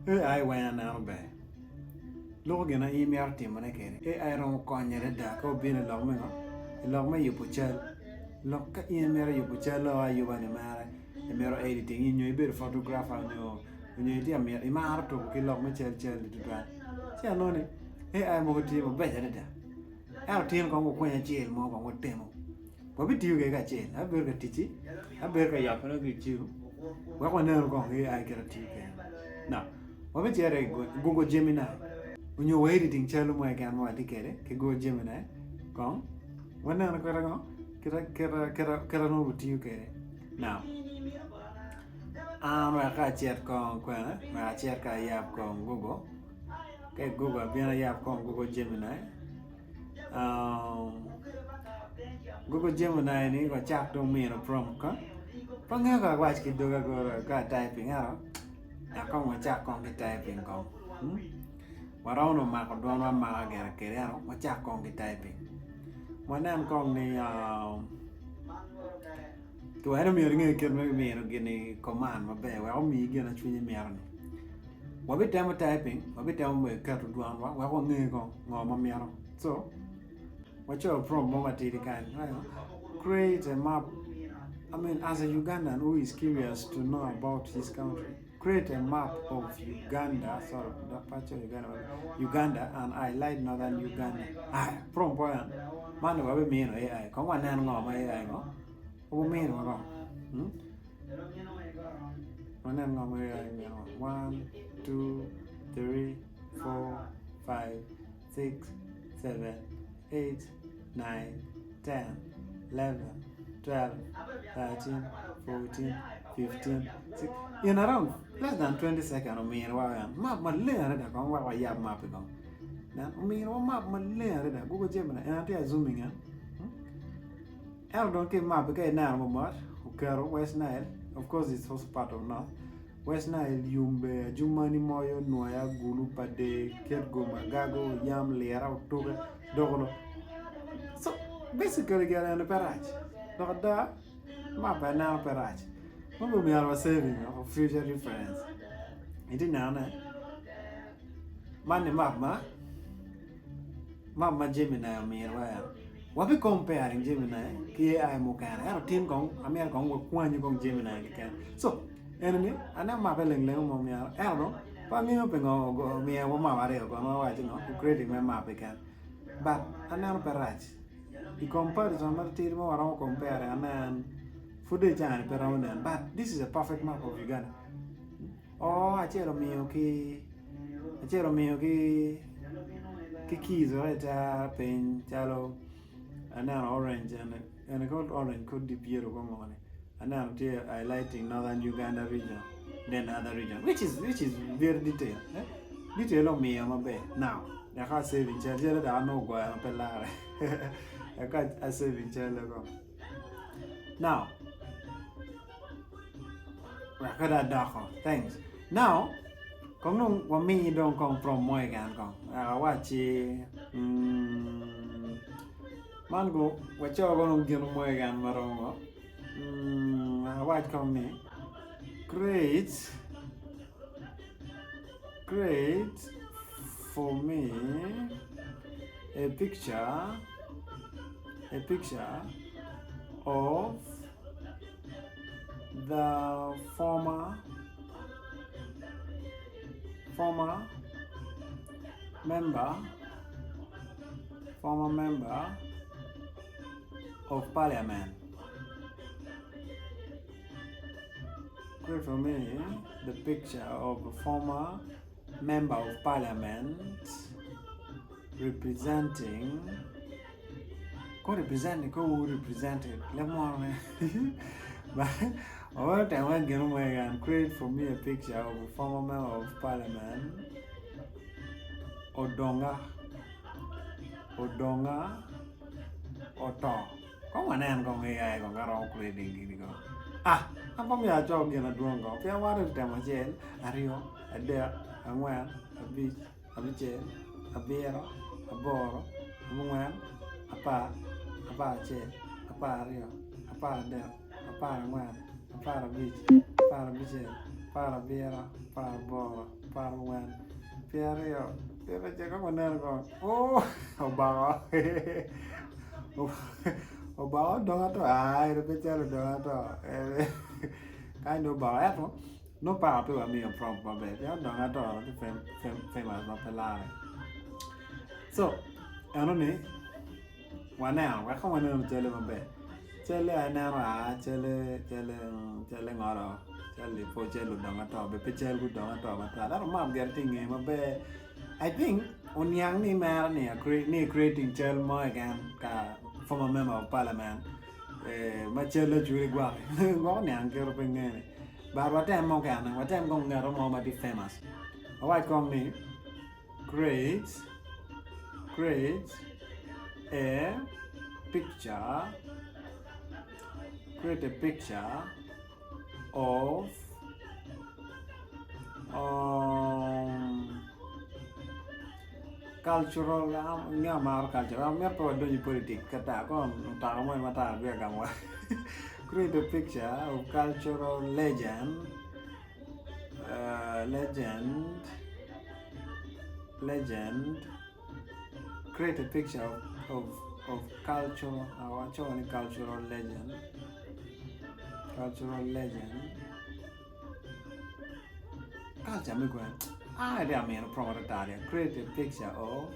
AI weng aneno ber. Loko gin ma in imito timone kwede. AI romo konyo adada ka obino i lok me ngo? I lok me yubo cal. Lok ka in imito yubo cal o ayuba ni mere imito editing nyo ibedo photographer nyo nyo itye ka mito imaro tuko ki lok me cal cal-li tutwal ci anongo ni AI mogo tye mabeco adada. Ento tin kong wakwany acel mo kong watemo. Wabitiyo kwede kacel, abibedo ka ticci, abibedo ka yabone ki i cim wek wanenu kong AI kit ma tiyo kwede. Now, wabicito i Google Gemini onyo wa editing cal mo keken ma watye kwede ki Google Gemini kong waneno kite ngo kite kite kite kite nongo watiyo kwede. Now, an wek ka acit kong kwene wek acit ka ayab kong Google ka i Google abino ayab kong Google Gemini um, Google Gemini ni wacak dong mino prompt ka pe angeyo ka awac ki doga goro ka typing ento dok kong wacak kong ki typing kong hmm? Waromo nongo mako dwonwa amaka gire kwede ento wacak kong ki typing wanen kong ni um, twere myero inge kit me mino gini command maber wek omiyi gin ma cwinyi mito ni wabitemo typing wabitemo keto dwonwa wek wange kong ngo ma mito so wacoyo prompt mo matidi kany create a map I mean as a Ugandan who is curious to know about his country create a map of Uganda sorry dok pe acoyo Uganda Uganda and highlight northern Uganda aya prompt po en man ni wabimino AI kong wanen ngo ma AI ngo obiminowa kong hmm? wanen ngo ma AI minowa 1 2 3 4 5 6 7 8 9 10 11 12 13 14 15 16 in around less than 20 seconds ominiwa en map maleng adada kong wek wayab map-pi kong nen ominiwa map maleng adada Google Gemini en atye ka zooming en ento dong ki i map-pi ka ineno mot oketo West Nile of course it's also part of North West Nile, Yumbe, Adjumani, Moyo, Nwoya, Gulu, Pader, Kitgum, Agago, Oyam, Lira, Otuke, Dokolo. So basically gin eni pe rac. Dok ada map aneno pe rac. Mogo myero wa saving for future reference. Itye neno ne man ni map ma Map ma Gemini ominiwa en. Wabi comparing Gemini ki AI mukene ento tin kong amito kong wakwanyu kong Gemini keken. So eni ni aneno mape leng leng mo myero ento dong pe angeyo pingo omiyowa map aryo kono wawaco ngo creating me map keken but aneno pe rac i comparison matitidi ma waromo compare anen pud dong i caa ni pe romo nen but this is a perfect map of Uganda. Oo acel omiyo ki acel omiyo ki ki keys wek eter piny calo aneno orange eni eni ko orange ko deep yellow ko ngo ni aneno tye highlighting northern Uganda region then other region which is which is very detail eh detail omiyo maber now eka a saving cal cale dok anongo ogoyo ma pe lare eka a saving cale ko now Wek kadi adoko. Thanks. Now, kong dong wami dong kong prompt mo keken kong. Wek awacci mm, man go waco ko dong gin mo keken ma romo. Mm, wek awac kong ni create create for me a picture a picture of the former former member former member of parliament create for me the picture of a former member of parliament representing Ko represent ko wu represented leb mono ne Wawero temo me gino mo keken create for me a picture of a former member of parliament Odonga Odonga Oto kong wanen kong AI kong ka romo creating gini kong ah an pe myero acok gin madwong kong pien wan otemo acel aryo adek angwen abic abicel, abiro, aboro, abongwen, apar, aparacel, apararyo, aparadek, aparangwen, aparabic, aparabicel. Aparabiro, aparaboro, aparangwen, pyeraryo, pyeracel kong waneno kong oo oboko oboko odong ato aa eni pe cal odong ato kany dong oboko ento nongo paka pe wamiyo prompt maber pien odong ato tye famous ma pe larre so enoni Waneno, wek kong wanenu calle maber. Calle aneno aa calle calle calle ngolo cal lipo cal ludongo ato bene pe cal gudongo ato matwal ento map gire tye inge maber. I think oniang ni mere ni ni creating cal mo keken ka former member of parliament ma calle ocwiri gwaki gwok oniang kite pe ngene but watem mukene watem kong ngeto mo ma tye famous wawac kong ni Create, create a picture, create a picture of um, cultural, nge amaro cultural, amito pe wadony i politic kata kong otaka mo matar biya gangwa. Create a picture of cultural legend legend legend create a picture of of of cultural awaco ni cultural legend cultural legend culture me gweng ah ite amino prong atata create a picture of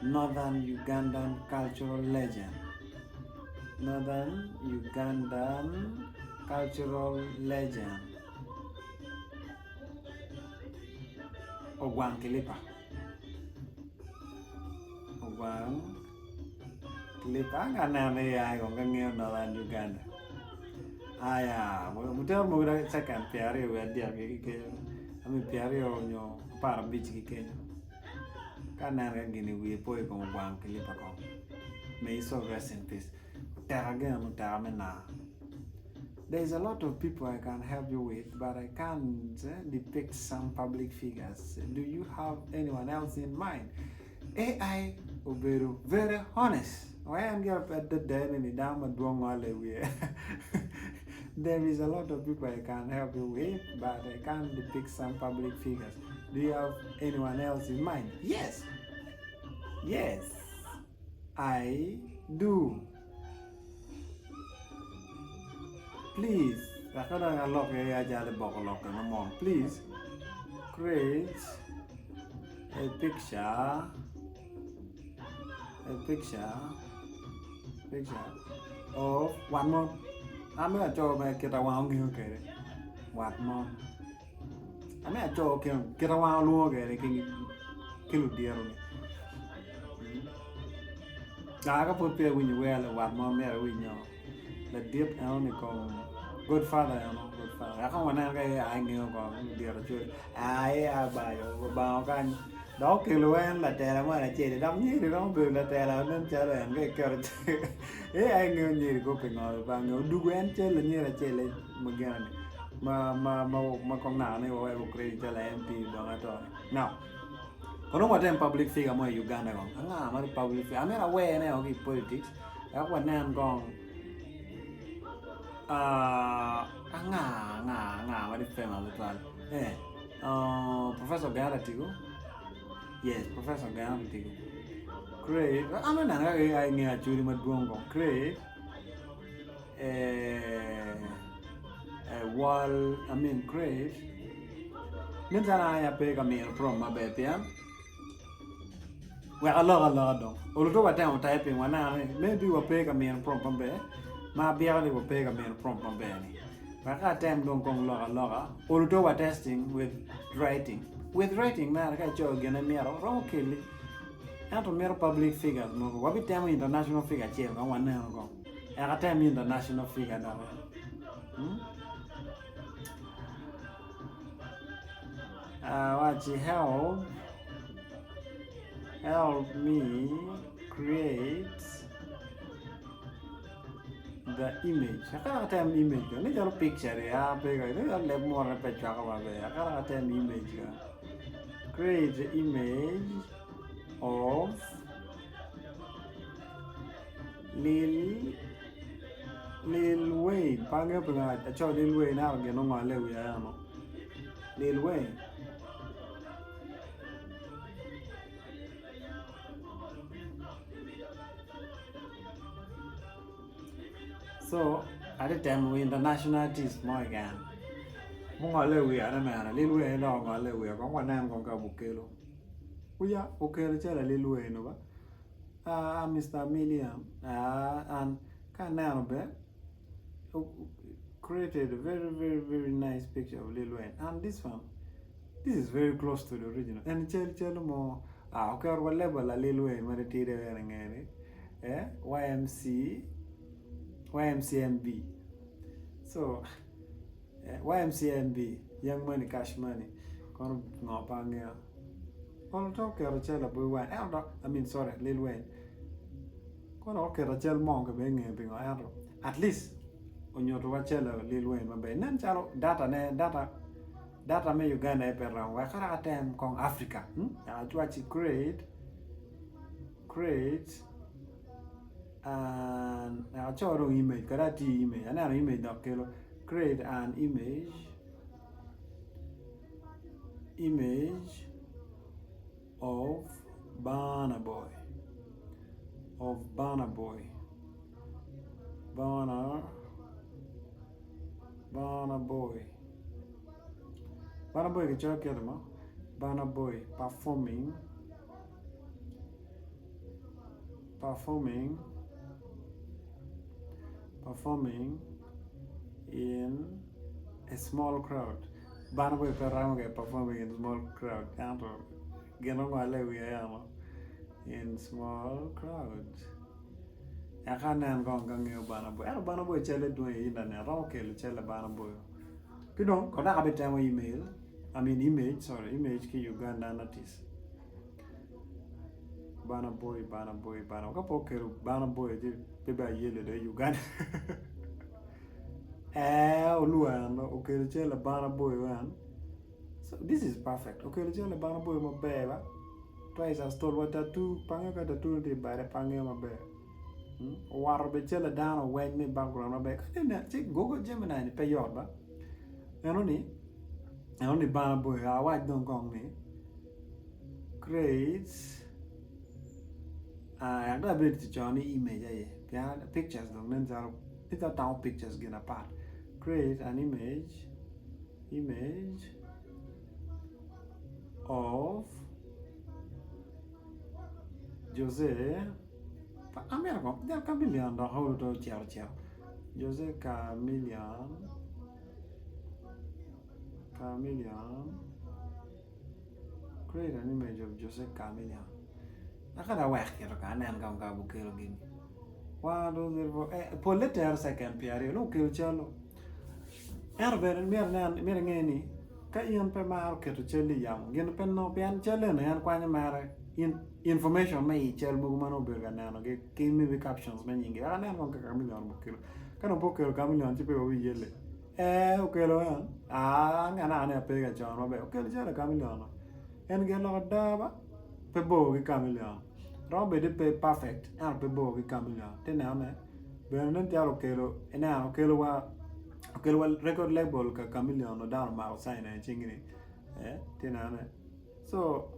Northern Ugandan cultural legend Northern Ugandan cultural legend Ogwang Kilipa Ogwang Kilipa anga aneno ni ai kong ka ngeyo Northern Uganda aya mutero mogo dok second pyeraryo wiye adek ki kenyo I mean pyeraryo nyo aparabic ki kenyo. Ka aneno ka gini wiye po i kom ogwang Kilipa kong. May his soul rest in peace. Oteka gen oteka me naa. There is a lot of people I can help you with, but I can't eh, depict some public figures. Do you have anyone else in mind? AI obedo very honest. Wai en gire pe adada ni dano madwong ngole i wiye. There is a lot of people I can help you with, but I can't depict some public figures. Do you have anyone else in mind? Yes! Yes, I do. Please, wek ka dong alok iye ajalo boko lok eno mo. Please, create a picture, a picture, picture of wat mo. An mere aco mere kita wang ongeyo kwede wat mo. Ame aco kita wang olwongo kwede ki ludito ni. Aa ka pud peya iwinyo wer lawat mo myero iwiny o ladit eno ni kong godfather eno godfather eka wanen ka ea ingeyo kong ludito cwali aa ea bayo obango kany dok okelo en latela mo acel dok nyeri romo bedo latela nen calo en ka iketo ea ingeyo nyeri kong pingo pe angeyo odugo en cal lanyera acel ma gene ni ma ma ma kong naka ni waweko credit calo MP dong ato ni now Kono watem public figure mo i Uganda kong. Anga ma public figure? Amito awene o ki i politics wek wanen kong uh, anga anga anga ma tye famous tutwal. Eh, uh, Professor Gana Atiku. Yes, Professor Gana Atiku. Create, an aneno kaka ai ngeyo acholi madwong kong. Create a, a wall, I mean create Nen calo an aye ape ka mino prompt maber pien wek alok aloka dong. Olo to watemo typing waneno ni maybe wape ka mino prompt maber ma abyeko ni wape ka mino prompt maber ni. Wek ka atem dong kong lok aloka olo to wa testing with writing. With writing mere ka icoyo gin imito romo keli ento mito public figures mogo wabitemo international figure acel kong waneno kong. Eka atem international figure doki. Hmm? Awaci help help me create the image akara atem image ka ni calo picture ya pe ka ni calo leb murre pe cwako maber akara atem image ka create the image of Lil. Lil Wayne, pe angeyo pingo aco Lil Wayne ento gin ongole i wiya eno. Lil Wayne. So, atye temo international artist mo keken mungole i wiya ni mene Lil Wayne dok ongole i wiya kong wanen kong ka obukelo. Oya okelo calo Lil Wayne ba. Ah, Mister Million, ah, an ka aneno be created a very very very nice picture of Lil Wayne and this one this is very close to the original en cal calo mo ah oketo wa label a Lil Wayne ma titidi bene inge ni eh YMC YMCMB so eh, YMCMB Young Money Cash Money kono ngo pe angeyo Kono to oketo cal Bobi Wine ento dok I mean sorry Lil Wayne kono oketo cal moo bene inge pingo ento at least onyuto wa cal Lil Wayne maber nen calo data ne data data me Uganda aye pe romo wek dok atem kong Africa acwaci create create an aco dong image kadi ati image aneno image dok kelo create an image Image of Burna Boy of Burna Boy Burna Burna Boy Burna Boy kicoyo kite mo Burna Boy performing performing performing in a small crowd Burna Boy pe romo ga performing in small crowd ento gin ongole i wiye eno in small crowd eka anen kong ka angeyo Burna Boy ento Burna Boy calle dwong i internet romo kelo cal pa Burna Boy ki dong kong dok abitemo email I mean image sorry image ki Ugandan artist Burna Boy Burna Boy Burna ka pe okelo Burna Boy ci pe bene ayelle dong i Uganda Ee olwor en okelo cal labana boyo en so this is perfect okelo cal labana boyo maber ba twice as tall wa tattoo pe angeyo ka tattoo ne tye i bade pe angeyo maber owoto bene cal pa dano weng me background maber ka inen ci Google Gemini ni pe yot ba enoni enoni bana boyo awac dong kong ni create Ento abedo tye coyo ni image aye pien pictures dong nen calo pe atamo pictures gin apat create an image image of Jose amito kong jal chameleon dok olo to ocito ocito Jose chameleon chameleon Create an image of Jose Chameleon. Aka dong awek kito ka anen kong ka gukelo gini. 1, 2, 3, 4, eh, polle tero second pyeraryo nongo okelo cal-lu. Ento bene myero inen, myero inge ni ka in pe imaro keto cal-li i yamo, gin pe nongo pien cal eni en kwanyo mere in information me i cal mogo ma nongo obedo ka nenogi ki maybe captions me nyingi. Wek anen kong ka Chameleon okelo. Ka dong pe okelo Chameleon ci pe wabiyelle. Ee, okelo en. Aa, an anaka ni ape ka cono maber. Okelo calo chameleon. En gin lok ada ba? Pe bor ki chameleon. Romo bedo ni pe perfect, ento pe bor ki chameleon. Iti neno ne, bene nen calo okelo, ineno, okelo wa, okelo wa record label ka chameleon ma dano omako sign i cingi ni. Eh, iti neno ne. So,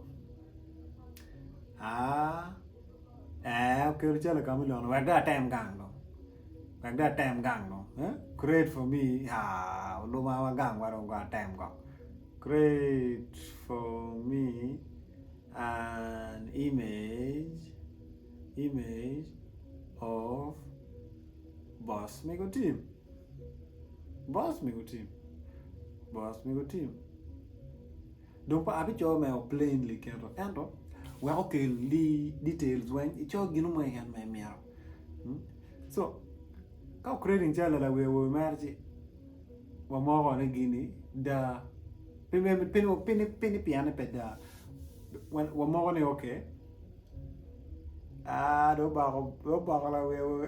aa, ee, okelo calo chameleon. Wek dong atem gang dong. Wek dong atem gang dong eh create for me aa oluma wa gang wa dong kong atem kong create for me an image image of boss mego tim boss mego tim boss mego tim dong pe abicoyo meno plainly kito ento wek okel details weng ico gino mo keken ma imito. So ka ocreating calo lawi awobi mere ci wamoko ni gini da pe ni pien ni pe da wamoko ni okay aa dong obako lawi awobi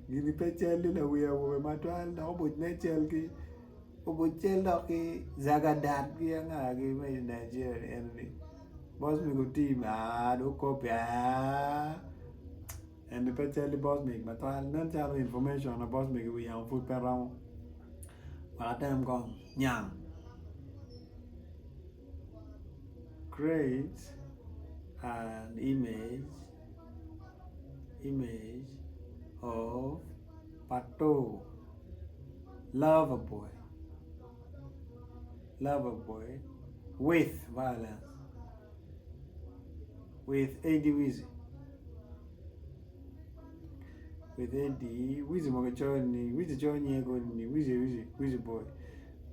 gini pe cal ni lawi awobi matwal dok obuc nen cal ki Obuc cal dok ki Zagadat ki anga gi me Nigeria ni eni ni boss mego team aa dong okopi aa. Eni pe cal ki boss mego matwal nen calo information ma boss mego i wi yamo pud pe romo wek atem kong nyang create an image image of pato lover boy lover boy with violence with Eddie Wizzy with Eddie Wizzy mogo coyo ni Wizzy coyo nyinge kodi ni Wizzy Wizzy Wizzy boy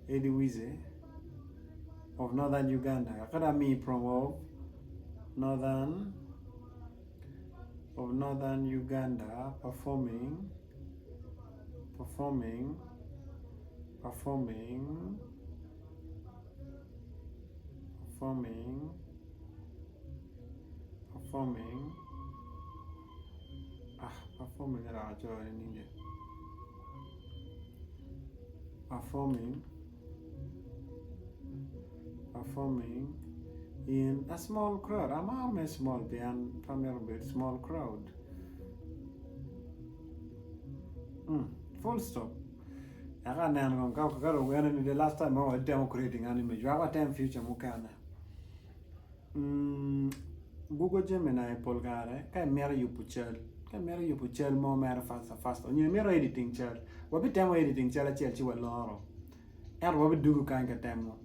Eddie Wizzy of Northern Uganda ka dong amiyi prompt of Northern of Northern Uganda performing performing performing performing performing ah performing dok acoyo nining je performing performing in a small crowd amaro me small pien pe amito bedo small crowd full stop Eka aneno kong ka dong ene ni the last time ma watemo creating an image wek watem future mukene. Google Gemini pol kare ka imito yubo cal, ka imito yubo cal mo mere faster faster nyo imito editing cal, wabitemo editing cal acel ci waloro ento wabidugo kany ka temo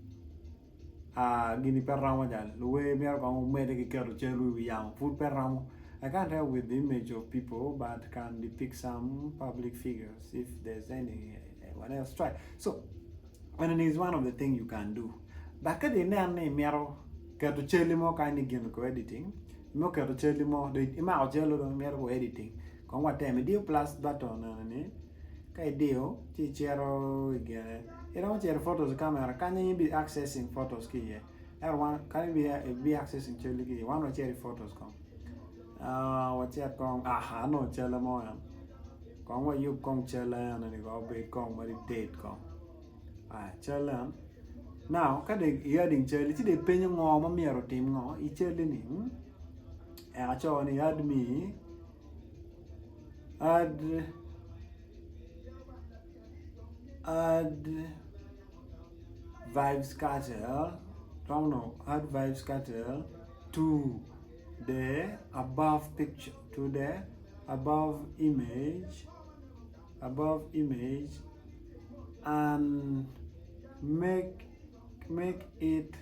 gini pe romo jal luwer myero kong wumedde ki keto cal i wi yamo pud pe romo I can't help with the image of people but can depict some public figures if there's any one else try so and it is one of the thing you can do but ka dong inen ni imito keto calli mo kany ni gin ko editing imito keto calli mo dong imako cal-lu dong imito ko editing kong watem idiyo plus button eni ni Ka idiyo ci icito i gine, iromo cito i photos camera kany aye ibi accessing photos ki iye ento wan kany ibi accessing calli ki iye wan wacito i photos kong wacit kong aha anongo calla mo en kong wayub kong calla enoni kong obed kong madit kong cal en now ka dong i adding calli ci dong ipenyo ngo ma myero otim ngo i calli ni eka aco ni add me Add add Vybz Kartel romo nongo add Vybz Kartel to the above picture to the above image above image and make make it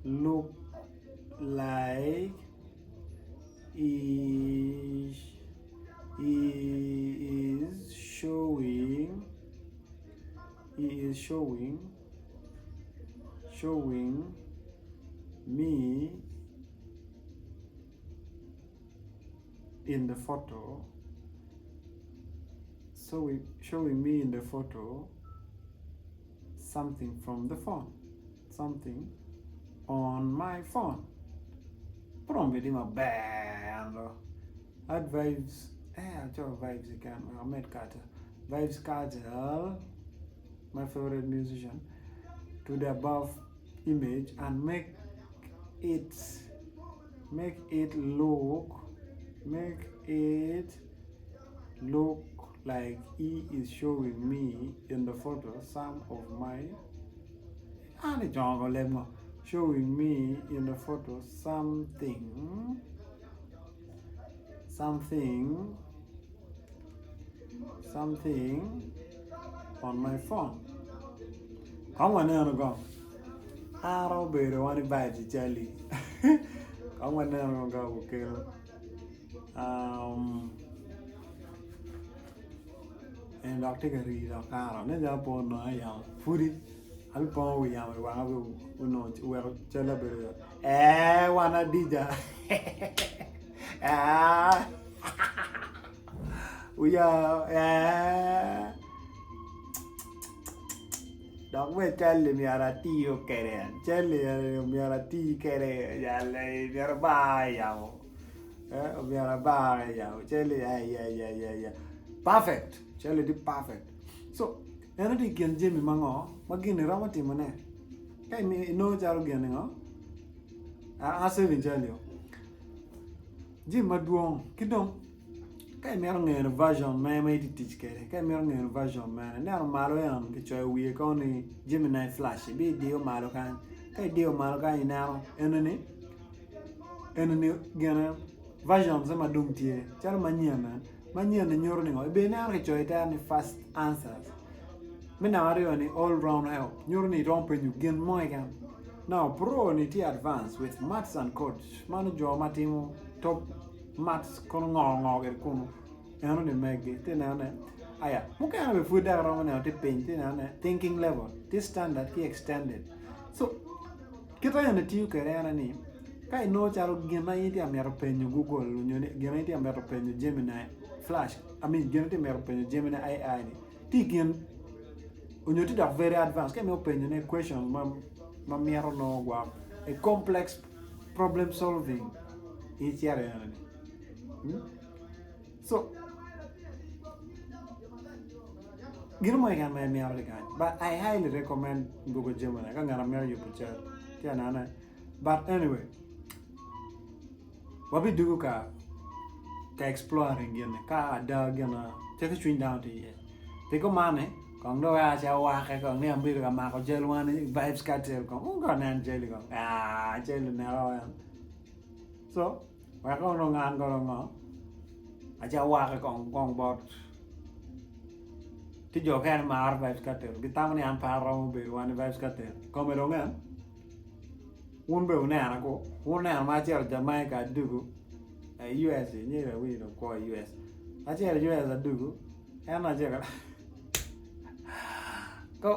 look like He is showing he is showing showing me in the photo showing me in the photo something from the phone something on my phone Prompt tye maber ento add vibes eh aco vibes keken wek amed kata vibes kajal my favorite musician to the above image and make it make it look make it look like he is showing me in the photo some of my An i congo leb ngo showing me in the photo something something something on my phone kong waneno kong an obedo wan i vibes i cali kong waneno kong ka okelo um, en dok tye ka rii dok kara nen calo pe onongo yamo pudi Abipongo wi yamo i wanga onongo weko calla bedo yot. Ee, wan adija. Uya, ee. Dok me calli myero atiyo kwede. Calli myero ati kwede. Myero abar i yamo. Myero abar i yamo. Calli, ya, ya, ya, ya. Perfect. Calli tye perfect. So, Eno tye i kin jami ma ngo ma gin iromo timone ka inongo calo gin ni ngo a saving cali o jami madwong ki dong. Ka imito ngeno version mene ma itye tic kwede, ka imito ngeno version mene, ineno malo eno kicoyo wiye kono ni Gemini Flash, ibidiyo malo kany. Ka idiyo malo kany ineno enoni, enoni gine versions ma dong tye calo manyen-ni, manyen-ni nyuto ni ngo, ibineno kicoyo itere ni fast answers. Me namba aryo ni all round help nyuto ni iromo penyo gin mo keken. Now pro ni tye advance with maths and code mano jo ma timo top maths kono ngo ngo kede kunu eno ni megi tye neno ne aya mukene bene pud dok iromo neno tye piny tye neno ne thinking level tye standard ki extended so kite eni tiyo kwede en aye ni ka inongo calo gin ma in itye ka mito penyo google nyo ni gin ma in itye ka mito penyo Gemini flash I mean gin ma itye ka mito penyo Gemini AI ni tye i kin onyo tye dok very advance ka imito penyo ne question ma mito nongo gwok a complex problem solving in icito eno ni so gin mo keken ma imito ki kany but I highly recommend Google Gemini ka ngat ma mito yubo cal tye anene but anyway Wabidwogo ka ka exploring gin-ni ka ada gin cako cwiny dano tye iye. Pi kuman-ni kong dong wek acak awake kong ni abedo ka mako cal wan ni vibes cartel kong wun kong nen cal-li kong aa cal-li oneka wa en. So wek kong dong an kono ngo acak awake kong kong bot tye jo mukene maro vibes cartel gitamo ni an pe aromo bedo wan i vibes cartel kome dong en. Wun bene wunena ku, wuneno ma acito Jamaica adugu i US nyo awinyo dong kwo i US acito i US adugu en aye acito ka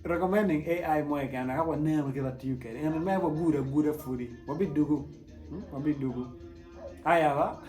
recommending AI mo keken wek wanenu kit ma tiyo kwede eni mere wagudo aguda pudi wabidugu wabidugu aya ba.